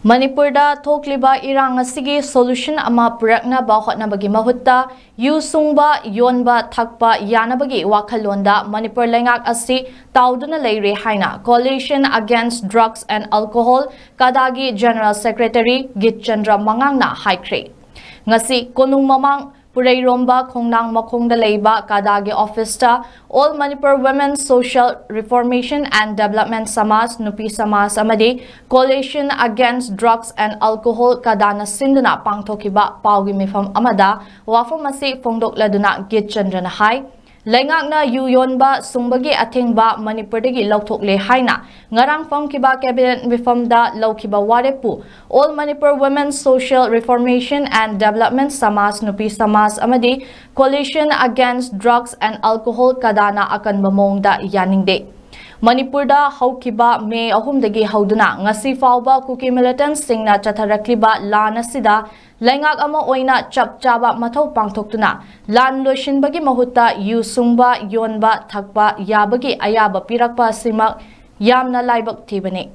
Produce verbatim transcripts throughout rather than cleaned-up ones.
ꯃꯅꯤꯄꯨꯔꯗ ꯊꯣꯛꯂꯤꯕ ꯏꯔꯥꯡ ꯑꯁꯤꯒꯤ solution ꯑꯃ ꯄꯨꯔꯛꯅꯕ ꯍꯣꯠꯅꯕꯒꯤ ꯃꯍꯨꯠꯇ, ꯌꯨ ꯁꯨꯡꯕ, ꯌꯣꯟꯕ, ꯊꯛꯄ ꯌꯥꯅꯕꯒꯤ ꯋꯥꯈꯜꯂꯣꯟꯗ ꯃꯅꯤꯄꯨꯔ ꯂꯩꯉꯥꯛ ꯑꯁꯤ ꯇꯥꯎꯗꯨꯅ ꯂꯩꯔꯦ ꯍꯥꯏꯅ Coalition Against Drugs and Alcohol, ꯀꯗꯥꯒꯤ General Secretary ꯒꯤꯠꯆꯟꯗ꯭ꯔ ꯃꯉꯥꯡꯅ ꯍꯥꯏꯈ꯭ꯔꯦ꯫ ꯉꯁꯤ ꯀꯣꯅꯨꯡ ꯃꯃꯥꯡ ꯄꯨꯔꯩꯔꯣꯝꯕ ꯈꯣꯡꯅꯥꯡ ꯃꯈꯣꯡꯗ ꯂꯩꯕ ꯀꯗꯥꯒꯤ office ꯇ All Manipur Women Social Reformation and Development ꯁꯃꯥꯖ, ꯅꯨꯄꯤ ꯁꯃꯥꯖ ꯑꯃꯗꯤ Coalition Against Drugs and Alcohol, ꯀꯗꯥꯅ ꯁꯤꯟꯗꯨꯅ ꯄꯥꯡꯊꯣꯛꯈꯤꯕ ꯄꯥꯎꯒꯤ ꯃꯤꯐꯝ ꯑꯃꯗ ꯋꯥꯐꯝ ꯑꯁꯤ ꯐꯣꯡꯗꯣꯛꯂꯗꯨꯅ ꯒꯤꯠꯆꯟꯗ꯭ꯔꯅ ꯍꯥꯏ, ꯂꯩꯉꯥꯛꯅ ꯌꯨ ꯌꯣꯟꯕ ꯁꯨꯡꯕꯒꯤ ꯑꯊꯤꯡꯕ ꯃꯅꯤꯄꯨꯔꯗꯒꯤ ꯂꯧꯊꯣꯛꯂꯦ ꯍꯥꯏꯅ ꯉꯔꯥꯡ ꯐꯝꯈꯤꯕ cabinet ꯃꯤꯐꯝꯗ ꯂꯧꯈꯤꯕ ꯋꯥꯔꯦꯞꯄꯨ All Manipur Women Social Reformation and Development ꯁꯃꯥꯖ, ꯅꯨꯄꯤ ꯁꯃꯥꯖ ꯑꯃꯗꯤ Coalition Against Drugs and Alcohol, ꯀꯗꯥꯅ ꯑꯀꯟꯕ ꯃꯑꯣꯡꯗ ꯌꯥꯅꯤꯡꯗꯦ꯫ ꯃꯅꯤꯄꯨꯔꯗ ꯍꯧꯈꯤꯕ ꯃꯦ ꯑꯍꯨꯝꯗꯒꯤ ꯍꯧꯗꯨꯅ ꯉꯁꯤ ꯐꯥꯎꯕ ꯀꯨꯀꯤ militant ꯁꯤꯡꯅ ꯆꯠꯊꯔꯛꯂꯤꯕ ꯂꯥꯟ ꯑꯁꯤꯗ ꯂꯩꯉꯥꯛ ꯑꯃ ꯑꯣꯏꯅ ꯆꯞ ꯆꯥꯕ ꯃꯊꯧ ꯄꯥꯡꯊꯣꯛꯇꯨꯅ ꯂꯥꯟ ꯂꯣꯏꯁꯤꯟꯕꯒꯤ ꯃꯍꯨꯠꯇ ꯌꯨ ꯁꯨꯡꯕ, ꯌꯣꯟꯕ, ꯊꯛꯄ ꯌꯥꯕꯒꯤ ꯑꯌꯥꯕ ꯄꯤꯔꯛꯄ ꯑꯁꯤꯃꯛ ꯌꯥꯝꯅ ꯂꯥꯏꯕꯛ ꯊꯤꯕꯅꯤ꯫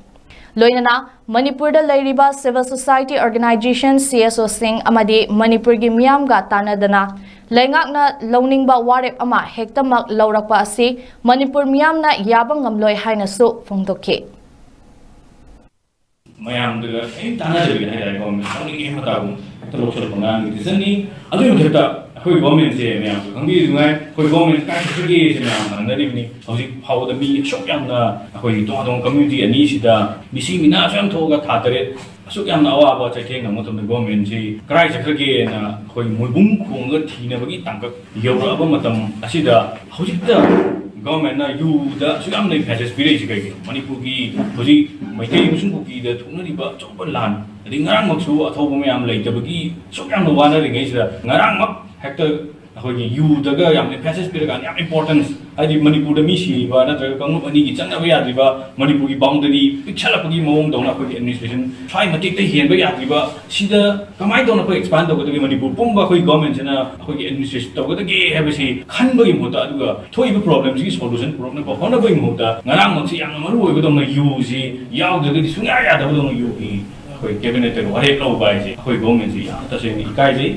ꯂꯣꯏꯅꯅ ꯃꯅꯤꯄꯨꯔꯗ ꯂꯩꯔꯤꯕ civil society organization, C S O ꯁꯤꯡ ꯑꯃꯗꯤ ꯃꯅꯤꯄꯨꯔꯒꯤ ꯃꯤꯌꯥꯝꯒ ꯇꯥꯟꯅꯗꯅ ꯂꯩꯉꯥꯛꯅ ꯂꯧꯅꯤꯡꯕ ꯋꯥꯔꯦꯞ ꯑꯃ ꯍꯦꯛꯇꯃꯛ ꯂꯧꯔꯛꯄ ꯑꯁꯤ ꯃꯅꯤꯄꯨꯔ ꯃꯤꯌꯥꯝꯅ ꯌꯥꯕ ꯉꯝꯂꯣꯏ ꯍꯥꯏꯅꯁꯨ ꯐꯣꯡꯗꯣꯛꯈꯤ꯫ ꯃꯌꯥꯝꯗꯨꯒ ꯀꯔꯤꯝ ꯇꯥꯟꯅꯗꯕꯤꯗ ꯍꯥꯏꯇꯥꯔꯦ, ꯒꯣꯔꯃꯦꯟ ꯂꯧꯅꯤꯡꯉꯦ ꯍꯥꯏꯕ ꯇꯥꯒꯨꯝ ꯍꯦꯛꯇ ꯂꯧꯁꯜꯂꯛꯄ ꯉꯥꯡꯒꯤ decision ꯅꯤ꯫ ꯑꯗꯨꯒꯤ ꯃꯊꯛꯇ ꯑꯩꯈꯣꯏ ꯒꯣꯔꯃꯦꯟꯁꯦ ꯃꯌꯥꯝꯁꯨ ꯈꯪꯕꯤꯔꯤꯗꯨꯉꯥꯏ, ꯑꯩꯈꯣꯏ ꯒꯣꯔꯃꯦꯟ ꯀꯥꯏ ꯆꯠꯈ꯭ꯔꯒꯦꯁꯦ ꯃꯌꯥꯝ ꯍꯪꯅꯔꯤꯕꯅꯤ꯫ ꯍꯧꯖꯤꯛ ꯐꯥꯎꯕꯗ ꯃꯤ ꯑꯁꯨꯛ ꯌꯥꯝꯅ ꯑꯩꯈꯣꯏꯒꯤ ꯇꯣꯉꯥꯟ ꯇꯣꯉꯥꯟꯕ community ꯑꯅꯤꯁꯤꯗ ꯃꯤꯁꯤ ꯃꯤꯅꯥ ꯑꯁꯨꯛ ꯌꯥꯝ ꯊꯣꯛꯑꯒ ꯊꯥ ꯇꯔꯦꯠ ꯑꯁꯨꯛ ꯌꯥꯝꯅ ꯑꯋꯥꯕ ꯆꯩꯊꯦꯡ ꯅꯪꯕ ꯃꯇꯝꯗ ꯒꯣꯔꯃꯦꯟꯁꯤ ꯀꯗꯥꯏ ꯆꯠꯈ꯭ꯔꯒꯦꯅ ꯑꯩꯈꯣꯏ ꯃꯣꯏꯕꯨꯡ ꯈꯣꯡꯉꯒ ꯊꯤꯅꯕꯒꯤ ꯇꯥꯡꯀꯛ ꯌꯧꯔꯛꯑꯕ ꯃꯇꯝ ꯑꯁꯤꯗ ꯍꯧꯖꯤꯛꯇ ꯒꯣꯔꯃꯦꯟꯅ ꯌꯨꯗ ꯑꯁꯨꯛ ꯌꯥꯝꯅ emphasis ꯄꯤꯔꯛꯏꯁꯤ ꯀꯩꯒꯤꯅꯣ? ꯃꯅꯤꯄꯨꯔꯒꯤ ꯍꯧꯖꯤꯛ ꯃꯩꯇꯩ ꯑꯃꯁꯨꯡ ꯀꯨꯀꯤꯗ ꯊꯣꯛꯅꯔꯤꯕ ꯑꯆꯧꯕ ꯂꯥꯟ, ꯑꯗꯩ ꯉꯔꯥꯡꯃꯛꯁꯨ ꯑꯊꯧꯕ ꯃꯌꯥꯝ ꯂꯩꯇꯕꯒꯤ ꯑꯁꯨꯛ ꯌꯥꯝꯅ ꯋꯥꯅꯔꯤꯉꯩꯁꯤꯗ ꯉꯔꯥꯡꯃꯛ ꯍꯦꯛꯇ ꯑꯩꯈꯣꯏꯒꯤ ꯌꯨꯗꯒ ꯌꯥꯝ emphasis ꯄꯤꯔꯀꯥꯟꯗ ꯌꯥꯝ importance, ꯍꯥꯏꯗꯤ ꯃꯅꯤꯄꯨꯔꯗ ꯃꯤ ꯁꯤꯔꯤꯕ ꯅꯠꯇ꯭ꯔꯒ ꯀꯥꯡꯂꯨꯞ ꯑꯅꯤꯒꯤ ꯆꯪꯅꯕ ꯌꯥꯗ꯭ꯔꯤꯕ, ꯃꯅꯤꯄꯨꯔꯒꯤ boundary ꯄꯤꯛꯁꯜꯂꯛꯄꯒꯤ ꯃꯑꯣꯡꯗꯧꯅ ꯑꯩꯈꯣꯏꯒꯤ administration ꯁ꯭ꯋꯥꯏ ꯃꯇꯦꯛꯇ ꯍꯦꯟꯕ ꯌꯥꯗ꯭ꯔꯤꯕ, ꯁꯤꯗ ꯀꯃꯥꯏꯅ ꯇꯧꯅ ꯑꯩꯈꯣꯏ expand ꯇꯧꯒꯗꯒꯦ? ꯃꯅꯤꯄꯨꯔ ꯄꯨꯝꯕ ꯑꯩꯈꯣꯏ ꯒꯣꯔꯃꯦꯟꯁꯤꯅ ꯑꯩꯈꯣꯏꯒꯤ administration ꯇꯧꯒꯗꯒꯦ ꯍꯥꯏꯕꯁꯤ ꯈꯟꯕꯒꯤ ꯃꯍꯨꯠꯇ, ꯑꯗꯨꯒ ꯊꯣꯛꯏꯕ problemꯁꯤꯒꯤ solution ꯄꯨꯔꯛꯅꯕ ꯍꯣꯠꯅꯕꯒꯤ ꯃꯍꯨꯠꯇ ꯉꯔꯥꯡꯃꯛꯁꯤ ꯌꯥꯝꯅ ꯃꯔꯨ ꯑꯣꯏꯕꯗꯧꯅ ꯌꯨꯁꯤ ꯌꯥꯎꯗ꯭ꯔꯒꯗꯤ ꯁꯨꯡꯌꯥ ꯌꯥꯗꯕꯗꯧꯅ ꯌꯨꯒꯤ ꯑꯩꯈꯣꯏ ꯀꯦꯕꯤꯅꯦꯠꯇꯒꯤ ꯋꯥꯔꯦꯞ ꯂꯧꯕ ꯍꯥꯏꯁꯦ ꯑꯩꯈꯣꯏ ꯒꯣꯔꯃꯦꯟꯁꯤ ꯌꯥꯝ ꯇꯁꯦꯡꯅ ꯏꯀꯥꯏꯖꯩ꯫